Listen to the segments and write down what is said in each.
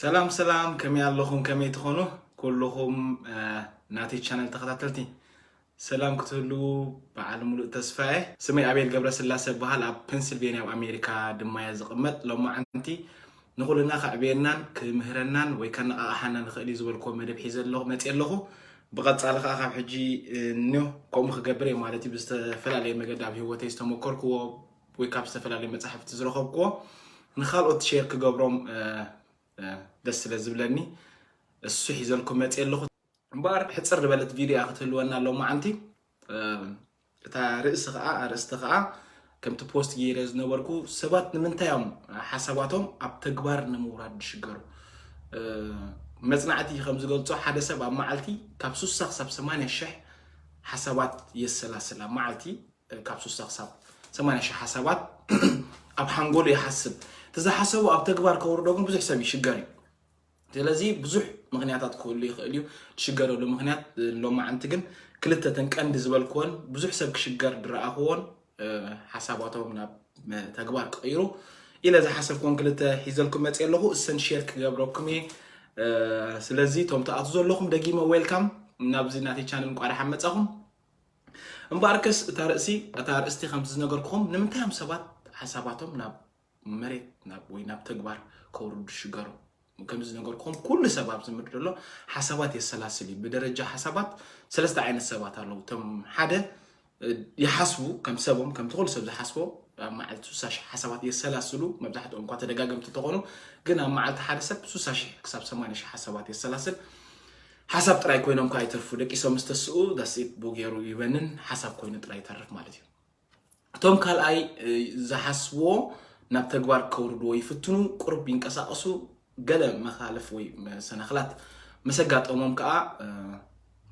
ሰላም ሰላም፣ ከመይ ኣለኹም? ከመይ ትኾኑ? ኩልኹም ናተይ ቻነል ተኸታተልቲ ሰላም ክትህልዉ በዓል ሙሉእ ተስፋ እየ። ስመይ ኣቤል ገብረስላሰ እበሃል። ኣብ ፔንስልቬንያ ኣብ ኣሜሪካ ድማ እየ ዝቕመጥ። ሎማዓንቲ ንኹልና ከዕብየናን ክምህረናን ወይ ከነቓቕሓና ንኽእል እዩ ዝበልክዎ መደብ ሒዘ ኣለኹ፣ መፅየ ኣለኹ። ብቐፃሊ ከዓ ካብ ሕጂ እኒዮ ከምኡ ክገብር እየ ማለት እዩ። ብዝተፈላለየ መገዲ ኣብ ህይወተይ ዝተመኮርክዎ ወይ ካብ ዝተፈላለዩ መፃሕፍቲ ዝረኸብክዎ ንኻልኦት ሼር ክገብሮም ደስ ስለ ዝብለኒ እሱ ሒዘልኩም መፅየ ኣለኹ። እምበኣር ሕፅር ዝበለት ቪድዮ ክትህልወና ሎማዓንቲ። እታ ርእሲ ከዓ ኣርእስቲ ከዓ ከምቲ ፖስት ገይረ ዝነበርኩ ሰባት ንምንታይ እዮም ሓሳባቶም ኣብ ተግባር ንምውራድ ዝሽገሩ? መፅናዕቲ ከም ዝገልፆ ሓደ ሰብ ኣብ መዓልቲ ካብ ሱሳ ክሳብ ሰማንያ ሽሕ ሓሳባት የሰላስል። ኣብ መዓልቲ ካብ ሱሳ ክሳብ ሰማንያ ሽሕ ሓሳባት ኣብ ሓንጎሉ ይሓስብ። እቲ ዝሓሰቡ ኣብ ተግባር ከውርዶ ግን ብዙሕ ሰብ ይሽገር እዩ። ስለዚ ብዙሕ ምኽንያታት ክህሉ ይኽእል እዩ። ትሽገረሉ ምኽንያት ሎማዓንቲ ግን ክልተ ተን ቀንዲ ዝበልክወን ብዙሕ ሰብ ክሽገር ዝረኣኽዎን ሓሳባቶም ናብ ተግባር ክቕይሩ ኢለ ዝሓሰብክዎን ክልተ ሒዘልኩም መፅየ ኣለኹ። እሰን ሼር ክገብረኩም እየ። ስለዚ እቶም ትኣቱ ዘለኹም ደጊመ ዌልካም ናብዚ ናተይ ቻነል እንቋዕ ደሓን መፃኹም። እምበኣርከስ እታ ርእሲ እታ ርእስቲ ከምቲ ዝነገርኩኹም ንምንታይ እዮም ሰባት ሓሳባቶም ናብ መሬት ናብ ወይ ናብ ተግባር ከውርዱ ዝሽገሩ? ከምዚ ዝነገርኩኹም ኩሉ ሰብ ኣብዚ ምድሪ ዘሎ ሓሳባት የሰላስል እዩ። ብደረጃ ሓሳባት ሰለስተ ዓይነት ሰባት ኣለዉ። እቶም ሓደ ይሓስቡ ከም ሰቦም ከምቲ ኩሉ ሰብ ዝሓስቦ ኣብ መዓልቲ ሱሳ ሽሕ ሓሳባት የሰላስሉ። መብዛሕትኦም እኳ ተደጋገምቲ ተኾኑ ግን ኣብ መዓልቲ ሓደ ሰብ ሱሳ ሽሕ ክሳብ ሰማንያ ሽሕ ሓሳባት የሰላስል። ሓሳብ ጥራይ ኮይኖም ከ ኣይተርፉ ደቂሶም ዝተስኡ ዳስኢት ብኡ ገይሩ ይበንን ሓሳብ ኮይኑ ጥራይ ይተርፍ ማለት እዩ። እቶም ካልኣይ ዝሓስብዎ ናብ ተግባር ከውርድዎ ይፍትኑ፣ ቁሩብ ይንቀሳቐሱ፣ ገለ መኻልፍ ወይ መሰናኽላት መሰጋጠሞም ከዓ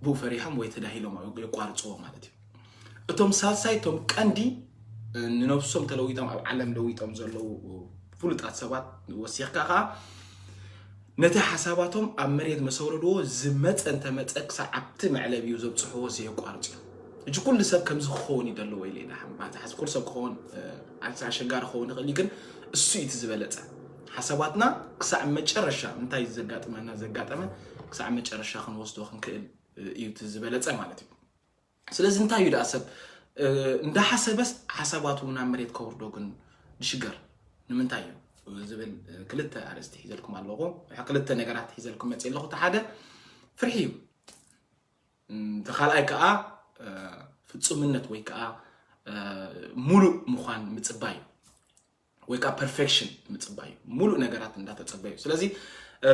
ብኡ ፈሪሖም ወይ ተዳሂሎም የቋርፅዎ ማለት እዩ። እቶም ሳልሳይ እቶም ቀንዲ ንነብሶም ተለዊጦም ኣብ ዓለም ለዊጦም ዘለዉ ፍሉጣት ሰባት ወሲኽካ ከዓ ነቲ ሓሳባቶም ኣብ መሬት መሰውረድዎ ዝመፀ እንተመፀ ክሳብ ኣብቲ መዕለቢኡ ዘብፅሕዎ ዘየቋርፅ እዩ። እጂ ኩሉ ሰብ ከምዚ ክኸውን ይደለዎ ኢለ ኢና ሓምባታ ሓዚ ኩሉ ሰብ ክኸውን ኣልሳ ኣሸጋሪ ክኸውን ይኽእል እዩ ግን እሱ እዩ እቲ ዝበለፀ ሓሳባትና ክሳብ መጨረሻ እንታይ ዘጋጥመና ዘጋጠመ ክሳብ መጨረሻ ክንወስዶ ክንክእል እዩ እቲ ዝበለፀ ማለት እዩ። ስለዚ እንታይ እዩ ደኣ ሰብ እንዳሓሰበስ ሓሳባቱ ናብ መሬት ከውርዶ ግን ድሽገር ንምንታይ እዩ ዝብል ክልተ ኣርእስቲ ሒዘልኩም ኣለኹ። ክልተ ነገራት ሒዘልኩም መፅእ ኣለኹ። እቲ ሓደ ፍርሒ እዩ። እቲ ካልኣይ ከዓ ፍፁምነት ወይ ከዓ ሙሉእ ምዃን ምፅባይ እዩ። ወይ ከዓ ፐርፌክሽን ምፅባይ እዩ። ሙሉእ ነገራት እንዳተፀበዩ። ስለዚ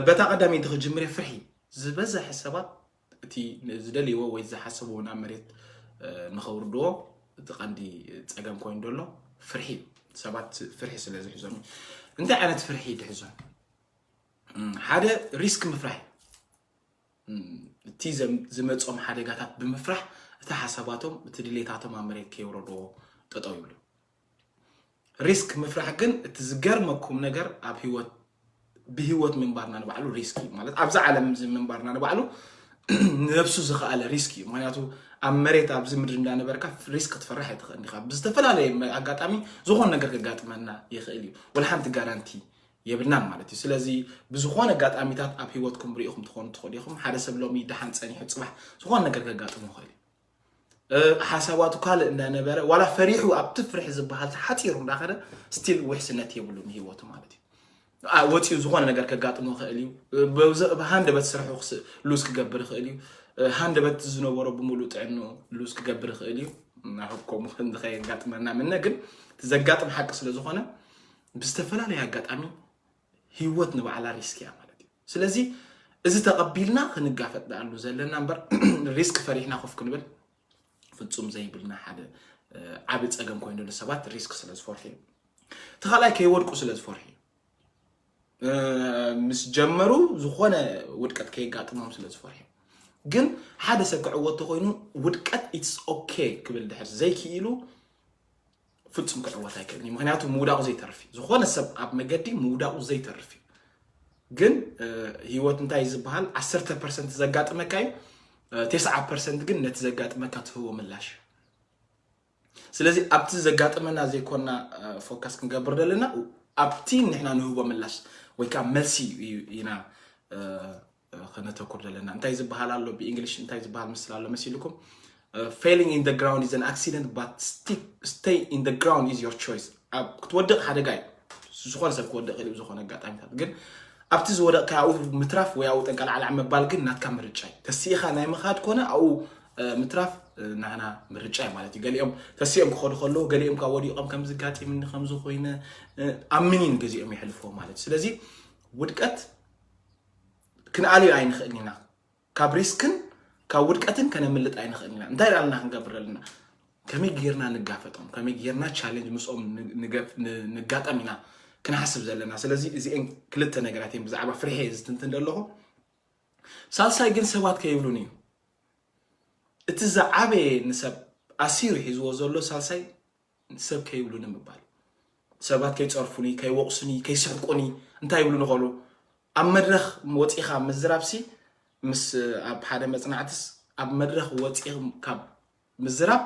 በታ ቀዳመይቲ ክጅምር እየ። ፍርሒ ዝበዝሐ ሰባት እቲ ዝደልይዎ ወይ ዝሓሰብዎ ናብ መሬት ንኸውርድዎ እቲ ቀንዲ ፀገም ኮይኑ ዘሎ ፍርሒ እዩ። ሰባት ፍርሒ ስለ ዝሕዞም እዩ። እንታይ ዓይነት ፍርሒ ድሕዞም? ሓደ ሪስክ ምፍራሕ እዩ። እቲ ዝመፆም ሓደጋታት ብምፍራሕ እቲ ሓሳባቶም እቲ ድሌታቶም ኣብ መሬት ከየውረድዎ ጠጠው ይብሉ። ሪስክ ምፍራሕ ግን እቲ ዝገርመኩም ነገር ኣብ ህይወት ብህይወት ምንባርና ንባዕሉ ሪስክ እዩ ማለት ኣብዚ ዓለም እዚ ምንባርና ንባዕሉ ንነብሱ ዝኸኣለ ሪስክ እዩ። ምክንያቱ ኣብ መሬት ኣብዚ ምድሪ እንዳነበርካ ሪስክ ክትፈርሕ ኣይትኽእል ኢኻ። ብዝተፈላለየ ኣጋጣሚ ዝኾነ ነገር ከጋጥመና ይኽእል እዩ። ወላ ሓንቲ ጋራንቲ የብልናን ማለት እዩ። ስለዚ ብዝኾነ ኣጋጣሚታት ኣብ ህይወትኩም ርኢኹም ትኾኑ ትኽእሉ ኢኹም። ሓደ ሰብ ሎሚ ደሓን ፀኒሑ ፅባሕ ዝኾነ ነገር ከጋጥሞ ይኽእል እዩ። ሓሳባቱ ካልእ እንዳነበረ ዋላ ፈሪሑ ኣብቲ ፍርሒ ዝበሃል ተሓፂሩ እንዳኸደ ስቲል ውሕስነት የብሉን ህይወቱ ማለት እዩ። ወፂኡ ዝኾነ ነገር ከጋጥሞ ይኽእል እዩ። ብሃንደበት ስርሑ ሉዝ ክገብር ይኽእል እዩ። ሃንደበት ዝነበሮ ብምሉእ ጥዕንኡ ሉዝ ክገብር ይኽእል እዩ። ናሆብ ከምኡ ክንዲ ከየጋጥመና ምነ ግን ዘጋጥም ሓቂ ስለ ዝኾነ ብዝተፈላለየ ኣጋጣሚ ህይወት ንባዕላ ሪስክ እያ ማለት እዩ። ስለዚ እዚ ተቐቢልና ክንጋፈጥ ደኣሉ ዘለና እምበር ሪስክ ፈሪሕና ኮፍ ክንብል ፍፁም ዘይብልና ሓደ ዓብ ፀገም ኮይኑ ንሰባት ሪስክ ስለ ዝፈርሑ እዩ። እቲ ካልኣይ ከይወድቁ ስለ ዝፈርሑ እዩ። ምስ ጀመሩ ዝኾነ ውድቀት ከየጋጥሞም ስለ ዝፈርሑ ግን ሓደ ሰብ ክዕወት ተኮይኑ ውድቀት ኢትስ ኦኬ ክብል ድሕር ዘይክኢሉ ፍፁም ክዕወት ኣይክእልን እዩ። ምክንያቱ ምውዳቁ ዘይተርፍ እዩ። ዝኾነ ሰብ ኣብ መገዲ ምውዳቁ ዘይተርፍ እዩ። ግን ህይወት እንታይ ዝበሃል ዓሰርተ ፐርሰንት ዘጋጥመካ እዩ። ተስዓ ፐርሰንት ግን ነቲ ዘጋጥመካ ትህቦ ምላሽ። ስለዚ ኣብቲ ዘጋጥመና ዘይኮና ፎካስ ክንገብር ዘለና ኣብቲ ንሕና ንህቦ ምላሽ ወይ ከዓ መልሲ ኢና ከነተኩር ዘለና። እንታይ ዝበሃል ኣሎ ብእንግሊሽ፣ እንታይ ዝበሃል ምስል ኣሎ መሲልኩም? Falling in the ground is an accident, but stay in the ground is your choice። ክትወድቕ ሓደጋ እዩ። ዝኾነ ሰብ ክወድቕ ኢሉ ዝኾነ ኣጋጣሚታት፣ ግን ኣብቲ ዝወደቕካ ኣብኡ ምትራፍ ወይ ኣብኡ ጠንቀልዓላዕ ምባል ግን ናትካ ምርጫ እዩ። ተሲኢኻ ናይ ምኻድ ኮነ ኣብኡ ምትራፍ ናህና ምርጫ እዩ ማለት እዩ። ገሊኦም ተሲኦም ክኸዱ ከለዉ፣ ገሊኦም ካብ ወዲቖም ከምዚ ጋጢምኒ ከምዚ ኮይነ ኣምኒን ገዚኦም የሕልፍዎ ማለት እዩ። ስለዚ ውድቀት ክንኣልዮ ኣይንኽእልን ኢና። ካብ ሪስክን ካብ ውድቀትን ከነምልጥ ኣይንኽእልን ኢና። እንታይ ዳልና ክንገብር ኣለና? ከመይ ጌርና ንጋፈጦም፣ ከመይ ጌርና ቻሌንጅ ምስኦም ንጋጠም ኢና ክንሓስብ ዘለና። ስለዚ እዚአን ክልተ ነገራት እየን ብዛዕባ ፍርሒ እየ ዝትንትን ዘለኹ። ሳልሳይ ግን ሰባት ከይብሉን እዩ። እቲ ዝዓበየ ንሰብ ኣሲሩ ሒዝዎ ዘሎ ሳልሳይ ሰብ ከይብሉኒ ምባል። ሰባት ከይፀርፉኒ፣ ከይወቕሱኒ፣ ከይስሕቁኒ እንታይ ይብሉኒ ከሉ? ኣብ መድረኽ ወፂኻ ምዝራብሲ ምስ ኣብ ሓደ መፅናዕትስ ኣብ መድረኽ ወፂ ካብ ምዝራብ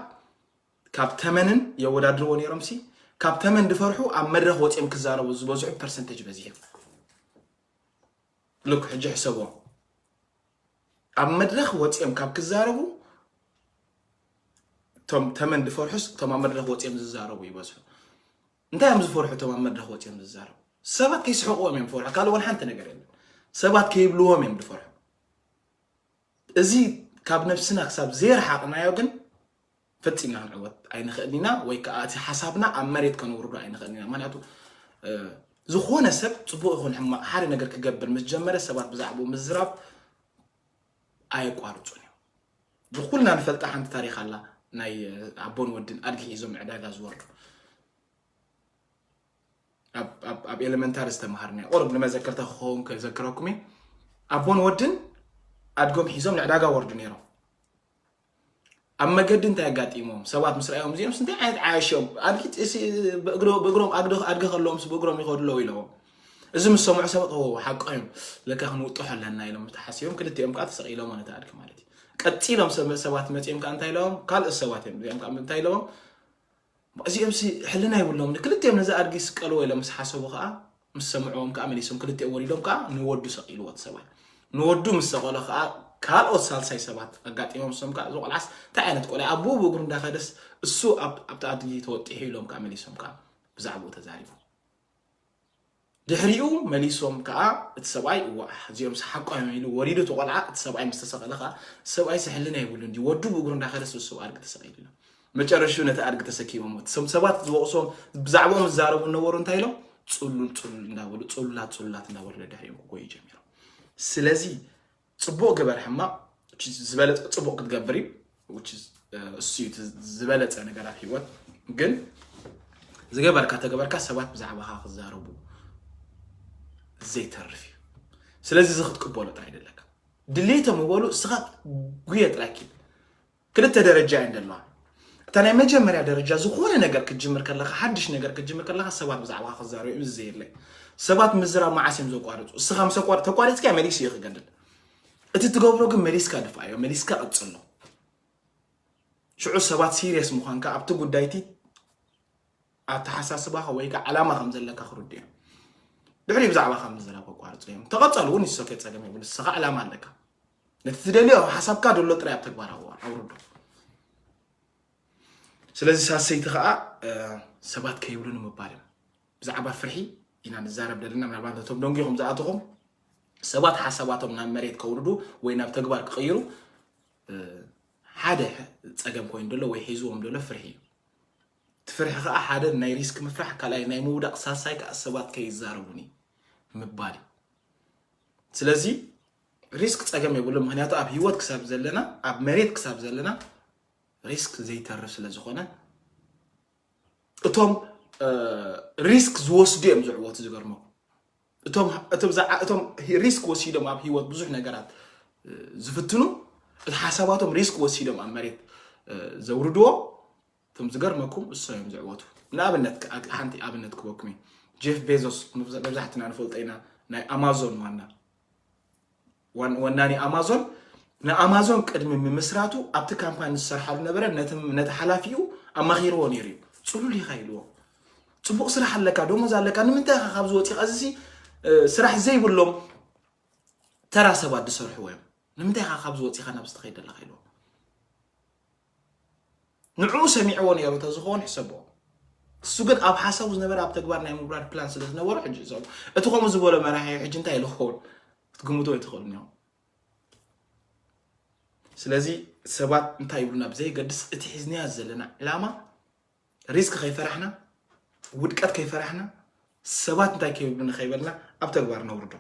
ካብ ተመንን የወዳድርዎ ነይሮምሲ ካብ ተመን ድፈርሑ ኣብ መድረኽ ወፂኦም ክዛረቡ ዝበዝሑ ፐርሰንቴጅ በዚሑ። ልክ ሕጂ ሕሰቦ ኣብ መድረኽ ወፂኦም ካብ ክዛረቡ እቶም ተመን ድፈርሑስ እቶም ኣብ መድረኽ ወፂኦም ዝዛረቡ ይበዝሑ። እንታይ እዮም ዝፈርሑ እቶም ኣብ መድረኽ ወፂኦም ዝዛረቡ? ሰባት ከይስሕቅዎም እዮም ዝፈርሑ። ካልእ ወላ ሓንቲ ነገር የለን። ሰባት ከይብልዎም እዮም ዝፈርሑ። እዚ ካብ ነብስና ክሳብ ዘይረሓቕናዮ ግን ፈፂምና ክንዕወት ኣይንኽእል ኢና፣ ወይ ከዓ እቲ ሓሳብና ኣብ መሬት ከነውርዶ ኣይንኽእል ኢና። ምክንያቱ ዝኾነ ሰብ ፅቡቅ ይኹን ሕማቅ ሓደ ነገር ክገብር ምስ ጀመረ ሰባት ብዛዕባኡ ምዝራብ ኣየቋርፁን እዮም። ብኩልና ንፈልጣ ሓንቲ ታሪክ ኣላ፣ ናይ ኣቦን ወድን ኣድጊ ሒዞም ዕዳጋ ዝወርዱ። ኣብ ኤሌመንታሪ ዝተምሃርናዮ ቁሩብ ንመዘከርታ ክኸውን ከዘክረኩም እየ። ኣቦን ወድን ኣድጎም ሒዞም ንዕዳጋ ወርዱ ነይሮም። ኣብ መገዲ እንታይ ኣጋጢሞም ሰባት ምስ ረኣዮም እዚኦም እንታይ ዓይነት ዓያሽ እዮም? ኣድጊ ብእግሮም ኣድጊ ከለዎም ብእግሮም ይኸዱ ኣለዉ ኢለዎም። እዚ ምስ ሰምዑ ሰባት ሓቆ እዮም ለካ ክንውጥሖ ኣለና ኢሎም ተሓሲቦም ክልቲኦም ከዓ ተሰቒሎም ነቲ ኣድጊ ማለት እዩ። ቀፂሎም ሰባት መፂኦም ከዓ እንታይ ኢለዎም? ካልኦት ሰባት እዮም እዚኦም ከዓ እንታይ ኢለዎም? እዚኦም ሲ ሕልና ይብሎም ክልቲኦም ነዚ ኣድጊ ስቀልዎ ኢሎም ምስ ሓሰቡ ከዓ ምስ ሰምዕዎም ከዓ መሊሶም ክልቲኦም ወሪዶም ከዓ ንወዱ ሰቂልዎ እቲ ሰብኣይ። ንወዱ ምስ ሰቀሎ ከዓ ካልኦት ሳልሳይ ሰባት ኣጋጢሞም። እሶም ከዓ እዚ ቆልዓስ እንታይ ዓይነት ቆልዓ ኣቦኡ ብእግሩ እንዳኸደስ እሱ ኣብቲ ኣድጊ ተወጢሑ ኢሎም ከዓ መሊሶም ከዓ ብዛዕባኡ ተዛሪቦም። ድሕሪኡ መሊሶም ከዓ እቲ ሰብኣይ እዋ እዚኦም ሓቆም ኢሉ ወሪዱ እቲ ቆልዓ እቲ ሰብኣይ ምስ ተሰቀለ ከዓ ሰብኣይ ሲ ሕልና ይብሉ እንዲ ወዱ ብእግሩ እንዳኸደስ እሱ ኣድጊ ተሰቂሉ ኢሎም። መጨረሽኡ ነቲ ኣድጊ ተሰኪሞም እቶም ሰባት ዝወቕሶም ብዛዕባኦም ዝዛረቡ ነበሩ እንታይ ኢሎም? ፅሉል ፅሉል እንዳበሉ ፅሉላት ፅሉላት እንዳበሉ ደድሕሪኦም ክጎዩ ጀሚሮም። ስለዚ ፅቡቅ ግበር ሕማቅ ዝበለፀ ፅቡቅ ክትገብር እዩ። እሱ ዝበለፀ ነገር ኣብ ሂወት ግን ዝገበርካ ተገበርካ ሰባት ብዛዕባካ ክዛረቡ ዘይተርፍ እዩ። ስለዚ እዚ ክትቅበሎ ጥራይ ደለካ ድሌቶም ይበሉ እስኻ ጉየ ጥራይ ኪድ ክልተ ደረጃ እየን ዘለዋ። እታ ናይ መጀመርያ ደረጃ ዝኾነ ነገር ክትጅምር ከለኻ ሓድሽ ነገር ክትጅምር ከለኻ ሰባት ብዛዕባኻ ክዛረቡ እዮም። እዚ ዘየለ ሰባት ምዝራብ መዓስ እዮም ዘቋርፁ? እስኻ ምስ ኣቋር- ተቋሪፅካ መሊሱ እዩ ክገድል። እቲ ትገብሮ ግን መሊስካ ድፍኣዮ፣ መሊስካ ቀፅሎ። ሽዑ ሰባት ሲሪየስ ምዃንካ ኣብቲ ጉዳይቲ ኣተሓሳስባኻ ወይ ከዓ ዕላማ ከም ዘለካ ክርዱ እዮም። ድሕሪ ብዛዕባኻ ምዝራብ ከቋርፁ እዮም። ተቐፀሉ እውን ይሰከ ፀገም የብሉ። እስኻ ዕላማ ኣለካ። ነቲ ትደልዮ ሓሳብካ ደሎ ጥራይ ኣብ ተግባር ኣውርዶ። ስለዚ ሳሰይቲ ከዓ ሰባት ከይብሉኒ ምባል እዮም። ብዛዕባ ፍርሒ ኢና ንዛረብ ዘለና። ምናልባት ነቶም ደንጊኹም ዝኣተኹም ሰባት ሓሳባቶም ናብ መሬት ከውርዱ ወይ ናብ ተግባር ክቕይሩ ሓደ ፀገም ኮይኑ ደሎ ወይ ሒዝዎም ደሎ ፍርሒ እዩ። እቲ ፍርሒ ከዓ ሓደ ናይ ሪስክ ምፍራሕ፣ ካልኣይ ናይ ምውዳቕ፣ ሳልሳይ ከዓ ሰባት ከይዛረቡኒ ምባል እዩ። ስለዚ ሪስክ ፀገም የብሉ። ምክንያቱ ኣብ ሂወት ክሳብ ዘለና ኣብ መሬት ክሳብ ዘለና ሪስክ ዘይተርፍ ስለ ዝኾነ እቶም ሪስክ ዝወስዱ እዮም ዝዕወቱ። ዝገርመኩም እቶም ሪስክ ወሲዶም ኣብ ሂወት ብዙሕ ነገራት ዝፍትኑ እቲ ሓሳባቶም ሪስክ ወሲዶም ኣብ መሬት ዘውርድዎ እቶም ዝገርመኩም እሶም እዮም ዝዕወቱ። ንኣብነት ሓንቲ ኣብነት ክበኩም እዩ። ጄፍ ቤዞስ መብዛሕትና ንፈልጦ ኢና፣ ናይ ኣማዞን ዋና ወናኒ ኣማዞን። ንኣማዞን ቅድሚ ምምስራቱ ኣብቲ ካምፓኒ ዝሰርሓሉ ነበረ ነቲ ሓላፊኡ ኣማኺርዎ ነይሩ እዩ። ፅሉል ኢኻ ኢልዎ። ፅቡቕ ስራሕ ኣለካ፣ ደሞዝ ኣለካ፣ ንምንታይ ኢኻ ካብዚ ወፂኻ? እዚ ስራሕ ዘይብሎም ተራ ሰባት ዝሰርሕዎ እዮም። ንምንታይ ኢኻ ካብዚ ወፂኻ ናብዚ ትኸይድ ዘለኻ ኢልዎ። ንዕኡ ሰሚዕዎ ነይሩ እንተዝኸውን ሕሰብዎ። እሱ ግን ኣብ ሓሳቡ ዝነበረ ኣብ ተግባር ናይ ምውራድ ፕላን ስለ ዝነበሩ ሕጂ ዝሰቡ እቲ ከምኡ ዝበሎ መራሒ ሕጂ እንታይ ኢሉ ክኸውን ክትግምቱ ኣይትኽእሉን ኢኹም። ስለዚ ሰባት እንታይ ይብሉና ብዘይገድስ እቲ ሒዝናዮ ዘለና ዕላማ ሪስክ ከይፈራሕና ውድቀት ከይፈራሕና ሰባት እንታይ ከይብሉና ከይበልና ኣብ ተግባር ነውርዶ።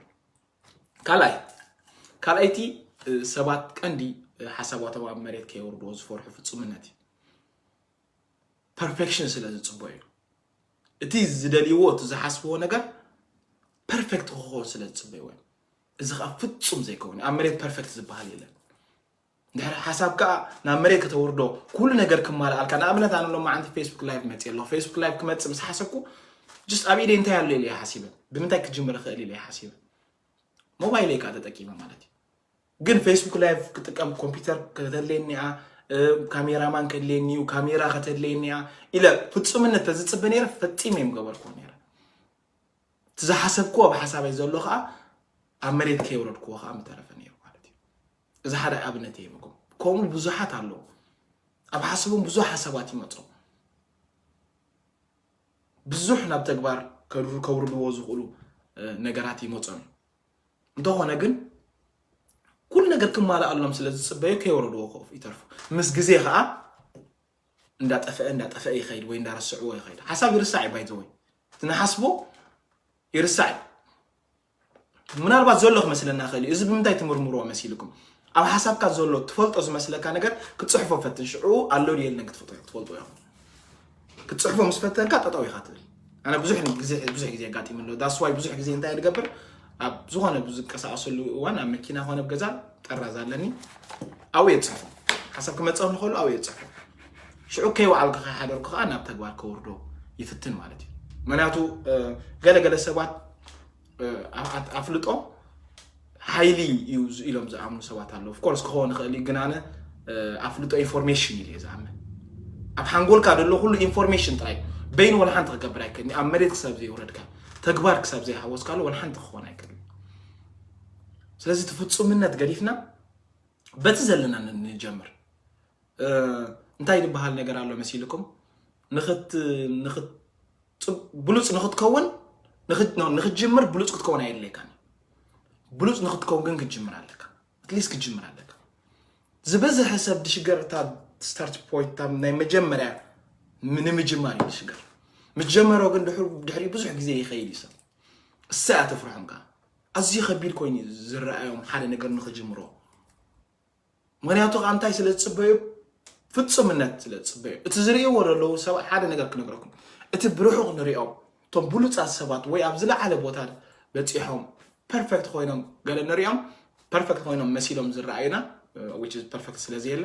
ካልኣይ ካልኣይቲ ሰባት ቀንዲ ሓሳባቶም ኣብ መሬት ከየውርድዎ ዝፈርሑ ፍፁምነት እዩ። ፐርፌክሽን ስለ ዝፅበዩ እቲ ዝደልይዎ እቲ ዝሓስብዎ ነገር ፐርፌክት ክኸውን ስለ ዝፅበይዎ እዮም። እዚ ከዓ ፍፁም ዘይከውን ኣብ መሬት ፐርፌክት ዝበሃል የለን። ድሕሪ ሓሳብ ከዓ ናብ መሬት ከተውርዶ ኩሉ ነገር ክማልኣልካ ንኣብነት ኣነ ሎም ዓንቲ ፌስቡክ ላይቭ መፅእ ኣለኹ ፌስቡክ ላይቭ ክመፅእ ምስ ሓሰብኩ ጅስት ኣብ ኢደይ እንታይ ኣሎ ኢለ ሓሲበ ብምንታይ ክጅምር እኽእል ኢለ ሓሲበ ሞባይለይ ከዓ ተጠቂመ ማለት እዩ። ግን ፌስቡክ ላይቭ ክጥቀም ኮምፒውተር ከተድለየኒ እያ፣ ካሜራማን ከድለየኒ እዩ፣ ካሜራ ከተድለየኒ እያ ኢለ ፍፁምነት ተዝፅበ ነይረ ፈፂመ እዮም ገበርኩ ነይረ። እቲ ዝሓሰብክዎ ኣብ ሓሳበይ ዘሎ ከዓ ኣብ መሬት ከየውረድክዎ ከዓ ምተረፈ ነይሩ ማለት እዩ። እዚ ሓደ ኣብነት ይህበኩም። ከምኡ ብዙሓት ኣለዉ። ኣብ ሓሳቦም ብዙሕ ሓሳባት ይመፁ። ብዙሕ ናብ ተግባር ከውርድዎ ዝኽእሉ ነገራት ይመፁም። እንተኾነ ግን ኩሉ ነገር ክማልኣሎም ስለ ዝፅበዩ ከየወረድዎ ከፍ ይተርፉ። ምስ ግዜ ከዓ እንዳጠፈአ እንዳጠፈአ ይኸይድ ወይ እንዳረስዕዎ ይኸይድ። ሓሳብ ይርሳዕ እዩ ባይዘወይ እቲ ንሓስቦ ይርሳዕ እዩ። ምናልባት ዘሎ ክመስለና ይኽእል እዩ። እዚ ብምንታይ ትምርምርዎ መሲልኩም? ኣብ ሓሳብካ ዘሎ ትፈልጦ ዝመስለካ ነገር ክትፅሕፎ ፈትን። ሽዑ ኣሎ ድየለን ክትፈልጦ ኢኹም። ክትፅሕፎ ምስ ፈተንካ ጠጠው ኢኻ ትብል። ኣነ ብዙሕ ግዜ ብዙሕ ግዜ ኣጋጢሙ ኣሎ። ዳስ ዋይ ብዙሕ ግዜ እንታይ ዝገብር ኣብ ዝኾነ ብዝንቀሳቀሰሉ እዋን ኣብ መኪና ኮነ ኣብ ገዛ ጠራዝ ኣለኒ ኣብኡ የፅሕፎ። ሓሳብ ክመፀ ንኸሉ ኣብኡ የፅሕፎ። ሽዑ ከይወዓልኩ ከይሓደርኩ ከዓ ናብ ተግባር ከውርዶ ይፍትን ማለት እዩ። ምክንያቱ ገለገለ ሰባት ኣፍልጦ ሓይሊ እዩ ኢሎም ዝኣምኑ ሰባት ኣለዉ። ኦፍኮርስ ክኸውን ይኽእል እዩ ግን ኣነ ኣፍልጦ ኢንፎርሜሽን ኢለ ዝኣምን። ኣብ ሓንጎልካ ዘሎ ኩሉ ኢንፎርሜሽን ጥራይ በይኑ ወላ ሓንቲ ክገብር ኣይክእልኒ ኣብ መሬት ክሳብ ዘይውረድካ ተግባር ክሳብ ዘይሓወስካሉ ወላ ሓንቲ ክኸውን ኣይክእልን። ስለዚ እቲ ፍፁምነት ገዲፍና በቲ ዘለና ንጀምር። እንታይ ዝበሃል ነገር ኣሎ መሲልኩም ብሉፅ ንክትከውን ንክትጅምር ብሉፅ ክትከውን ኣየድለየካን። ብሉፅ ንክትከውን ግን ክትጅምር ኣለካ። ኣትሊስት ክትጅምር ኣለካ። ዝበዝሐ ሰብ ድሽገር እታ ስታርት ፖይንት ናይ መጀመርያ ንምጅማር እዩ ድሽገር። ምስ ጀመሮ ግን ድሕሪ ብዙሕ ግዜ ይኸይድ እዩ ሰብ። እሳ እያ ተፍርሖም ከዓ ኣዝዩ ከቢድ ኮይኑ ዝረኣዮም ሓደ ነገር ንክጅምሮ ምክንያቱ ከዓ እንታይ ስለ ዝፅበዩ ፍፁምነት ስለ ዝፅበዩ እቲ ዝርእይዎ ዘለዉ ሰባት ሓደ ነገር ክነግረኩም። እቲ ብርሑቕ ንሪኦም እቶም ብሉፃት ሰባት ወይ ኣብ ዝለዓለ ቦታ በፂሖም ፐርፌክት ኮይኖም ገለ ንሪኦም ፐርፌክት ኮይኖም መሲሎም ዝረኣዩና ፐርፌክት ስለ ዘየለ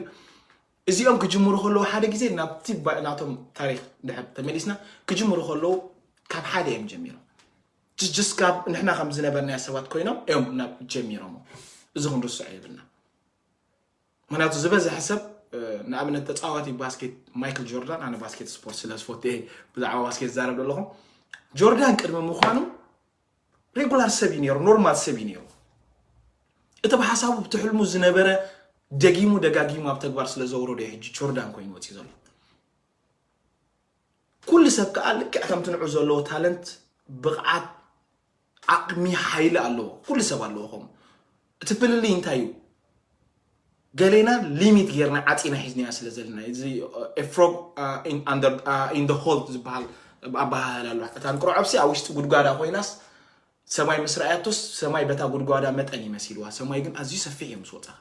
እዚኦም ክጅምሩ ከለዉ ሓደ ግዜ ናብቲ ናቶም ታሪክ ድሕር ተመሊስና ክጅምሩ ከለዉ ካብ ሓደ እዮም ጀሚሮም ጅስ ካብ ንሕና ከም ዝነበርናዮ ሰባት ኮይኖም እዮም ናብ ጀሚሮሞ እዚ ክንርስዖ የብልና። ምክንያቱ ዝበዝሐ ሰብ ንኣብነት ተፃዋቲ ባስኬት ማይክል ጆርዳን ኣነ ባስኬት ስፖርት ስለ ዝፈቱ እየ ብዛዕባ ባስኬት ዝዛረብ ዘለኹ። ጆርዳን ቅድሚ ምዃኑ ሬጉላር ሰብ እዩ ነይሩ፣ ኖርማል ሰብ እዩ ነይሩ። እቲ ብሓሳቡ ብትሕልሙ ዝነበረ ደጊሙ ደጋጊሙ ኣብ ተግባር ስለ ዘውረዶ እዩ ሕጂ ጆርዳን ኮይኑ ወፂኡ ዘሎ። ኩሉ ሰብ ከዓ ልክዕ ከምቲ ንዑ ዘለዎ ታለንት፣ ብቕዓት፣ ዓቕሚ፣ ሓይሊ ኣለዎ። ኩሉ ሰብ ኣለዎ ከምኡ። እቲ ፍልልይ እንታይ እዩ? ገሌና ሊሚት ጌርና ዓፂና ሒዝናያ ስለ ዘለና እዚ frog in the hole ዝበሃል ኣበሃህላ ኣሎ። እታ እንቅርዖብሲ ኣብ ውሽጢ ጉድጓዳ ኮይናስ ሰማይ ምስ ረኣያቶስ ሰማይ በታ ጉድጓዳ መጠን ይመሲልዋ። ሰማይ ግን ኣዝዩ ሰፊሕ እዩ ምስ ወፃኻ።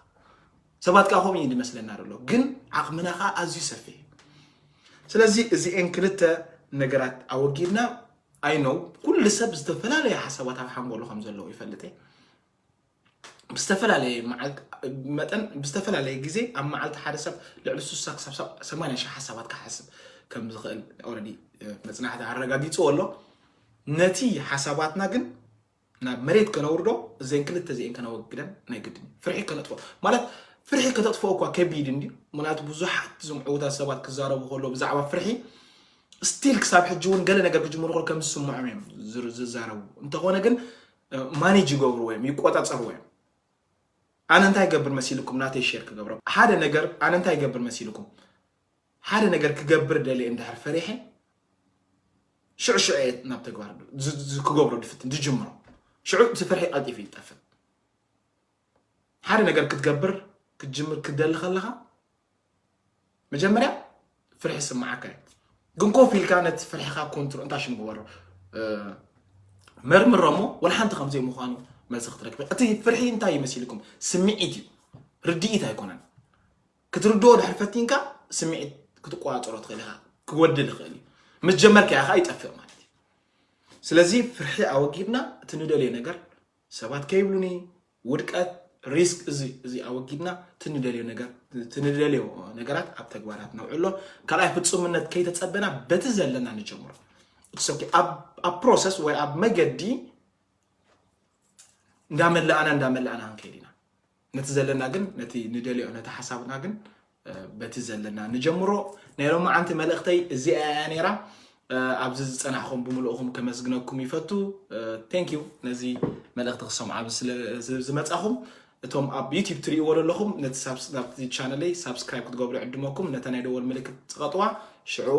ሰባት ከዓ ከምኡ እዩ ዝመስለና ዘሎ ግን ዓቕምና ከዓ ኣዝዩ ሰፊሕ እዩ። ስለዚ እዚኤን ክልተ ነገራት ኣወጊድና I know ኩሉ ሰብ ዝተፈላለየ ሓሳባት ኣብ ሓንጎሉ ከም ዘለዎ ይፈልጥ እየ። ብዝተፈላለየ መዓልቲ መጠን ብዝተፈላለየ ግዜ ኣብ መዓልቲ ሓደ ሰብ ልዕሊ ስሳ ክሳብ ሰማንያ ሺሕ ሓሳባት ክሓስብ ከም ዝኽእል ኦረዲ መፅናዕቲ ኣረጋጊፅዎ ኣሎ። ነቲ ሓሳባትና ግን ናብ መሬት ከነውርዶ እዘን ክልተ እዚኤን ከነወግደን ናይ ግድን ፍርሒ ከነጥፎ ማለት ፍርሒ ከተጥፎ እኳ ከቢድ እንዲ ምክንያቱ ብዙሓት እዞም ዕውታት ሰባት ክዛረቡ ከሎ ብዛዕባ ፍርሒ ስቲል ክሳብ ሕጂ እውን ገለ ነገር ክጅምሩ ከሎ ከም ዝስምዖም እዮም ዝዛረቡ እንተኾነ ግን ማኔጅ ይገብርዎ እዮም፣ ይቆጻጸርዎ እዮም። ኣነ እንታይ ይገብር መሲልኩም? ናተይ ሼር ክገብሮ ሓደ ነገር ኣነ እንታይ ይገብር መሲልኩም? ሓደ ነገር ክገብር ደልየ እንድሕር ፈሪሐ ሽዑ ሽዑ እየ ናብ ተግባር ዝ- ዝ- ክገብሮ ድፍትን ዝጅምሮ። ሽዑ እቲ ፍርሒ ቀልጢፉ ይጠፍእ። ሓደ ነገር ክትገብር ክትጅምር ክትደሊ ከለኻ መጀመርያ ፍርሒ ስምዓካ እዩ። ግን ኮፍ ኢልካ ነቲ ፍርሒኻ ኮንትሮ እንታይ ሽም ግበሮ መርምሮ እሞ ወላ ሓንቲ ከምዘይ ምዃኑ መልሲ ክትረክብ። እቲ ፍርሒ እንታይ ይመሲልኩም? ስምዒት እዩ፣ ርድኢት ኣይኮነን። ክትርድኦ ድሕር ፈቲንካ ስምዒት ክትቆፃፀሮ ትኽእል ኢኻ፣ ክጎድል ይኽእል እዩ። ምስ ጀመርካዮ ከዓ ይጠፍእ ማለት እዩ። ስለዚ ፍርሒ ኣወጊድና እቲ ንደልዮ ነገር ሰባት ከይብሉኒ ውድቀት ሪስክ እዚ እዚ ኣወጊድና ትንደልዮ ነገር ትንደልዮ ነገራት ኣብ ተግባራት ነውዕሎ። ካልኣይ ፍጹምነት ከይተጸበና በቲ ዘለና ንጀምሮ። ኣብ ፕሮሰስ ወይ ኣብ መገዲ እንዳመላእና እንዳመላእና ክንከይድ ኢና። ነቲ ዘለና ግን ነቲ ንደልዮ ነቲ ሓሳብና ግን በቲ ዘለና ንጀምሮ። ናይ ሎማዓንቲ መልእኽተይ እዚኣ እያ ነይራ። ኣብዚ ዝፀናሕኹም ብምልእኹም ከመስግነኩም ይፈቱ። Thank you ነዚ መልእኽቲ ክሰምዓ ዝመፃኹም። እቶም ኣብ ዩቲብ ትርእይዎ ዘለኹም ነቲ ናብቲ ቻነለይ ሳብስክራይብ ክትገብሩ ዕድመኩም ነታ ናይ ደወል ምልክት ፅቐጥዋ። ሽዑ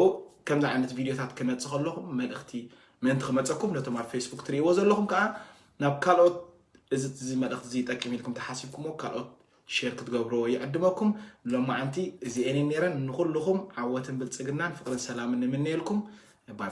ከምዚ ዓይነት ቪዲዮታት ክመፅእ ከለኹም መልእኽቲ ምእንቲ ክመፀኩም ነቶም ኣብ ፌስቡክ ትርእይዎ ዘለኹም ከዓ ናብ ካልኦት እዚ መልእኽቲ እዚ ይጠቅም ኢልኩም ተሓሲብኩሞ ካልኦት ሼር ክትገብርዎ ይዕድመኩም። ሎማዓንቲ እዚኤን ነይረን። ንኹልኹም ዓወትን ብልፅግናን ፍቕርን ሰላምን ንምነየልኩም። ባይ ባይ።